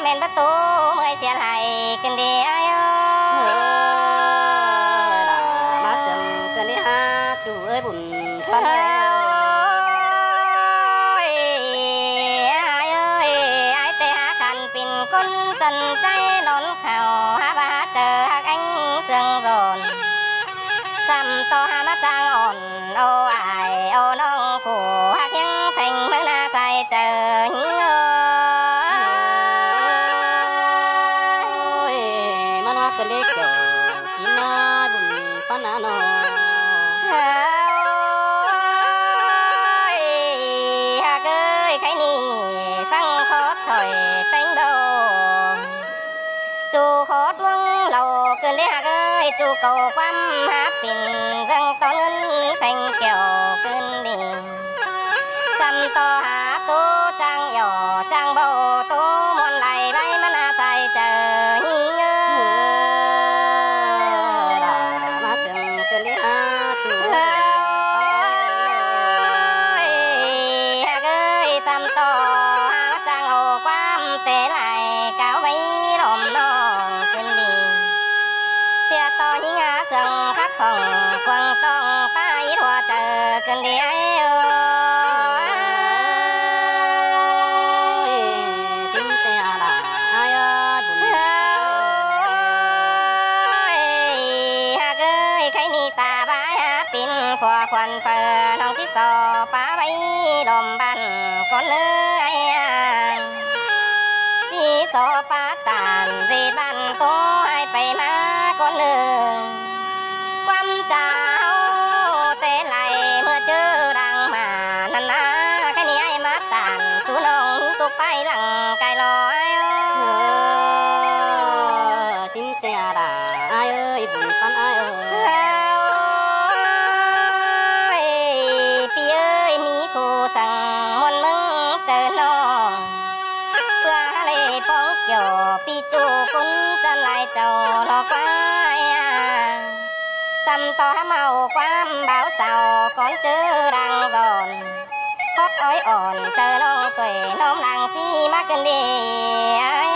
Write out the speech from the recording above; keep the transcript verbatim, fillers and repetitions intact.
Pên báu tô ꞌmưa sia lai ꞌcứn đi ai ơi. Ơ, ꞌlạ ꞌmá sương ꞌcứn đi hák ꞌchu ơi bun ꞌphắn ai ơi. Ai ơi, ai té hák khăn pên ꞌcốn chăn ꞌchái nón khảu, hák báu hák chaư hák ꞌéng sương dôn. Sắm ꞌto hák ꞌmá ꞌchang ỏn ô ai ô ꞌnọng phủ, hák ꞌhiếng pheng ꞌmướng ꞌná sai chaư ꞌnhính ơi. ꞌMắn ꞌmá ꞌcứn đi kiẻo kin ꞌnái bun ꞌphắn ꞌnọ. Ơi, hák ơi, khay ꞌnị ꞌphắng khót thỏi ꞌpéng báu. ꞌChu khót ꞌluống lảu ꞌcứn đi hák ơi, ꞌchu cáu ꞌquám hák pên ꞌdáng ꞌtón ꞌngớn seng kiẻo ꞌcứn đi. Sắm ꞌto hák tô ꞌchang ꞌdọ ꞌchang báu tô ꞌmuôn lai ꞌvạy ꞌmắn ꞌná sai chaư ꞌnhính ơi. ꞌLạ ꞌmá sương ꞌcứn đi hák ꞌchu ơi. Hák ơi, sắm ꞌto hák ꞌchang ô ꞌquám té lai cáo ꞌvạy lom ꞌnọng ꞌcứn đi. ꞌSịa ꞌto ꞌnhính hák sương khắp khong cuông ꞌtóng ꞌpá ꞌhịt ꞌhua chaư ꞌcứn đi ai ơi. Sính té ꞌlạ ai ơi bun. Ơi, hák ơi, khay ꞌnị ta bái hák pên khua khuôn phaư ꞌnọng ꞌchí so ꞌpá ꞌvạy lom bản ꞌcốn ꞌnớ ai a. ꞌChí so ꞌpá tản ꞌdệt bản tô ai pay ꞌmá ꞌcốn ꞌnớ. ꞌQuám chaư té lai ꞌmưa ꞌchớ đang ꞌmá ꞌnặn ꞌná, khay ꞌnị ai ꞌmá tản sú ꞌnọng ꞌhụ ꞌtộc pay lăng cai lo ai ơi. Ơ, sính té ꞌlạ ai ơi, bun ꞌphắn ai ơi. Ơi, ꞌpi ơi, ꞌmí ꞌcu săng ꞌmuôn ꞌmướng chaư ꞌnọng, ꞌpưa hák lê ꞌpóng kiẻo ꞌpi ꞌchu ꞌcốn chăn lai chảu lo ꞌquá ai a. Sắm ꞌto hák ꞌmá ô ꞌquám báo sau cón ꞌchớ đang dọn, khót ói ỏn chaư ꞌnọng ꞌtoi ꞌnóm đang ꞌsí ꞌmá ꞌcứn đi ai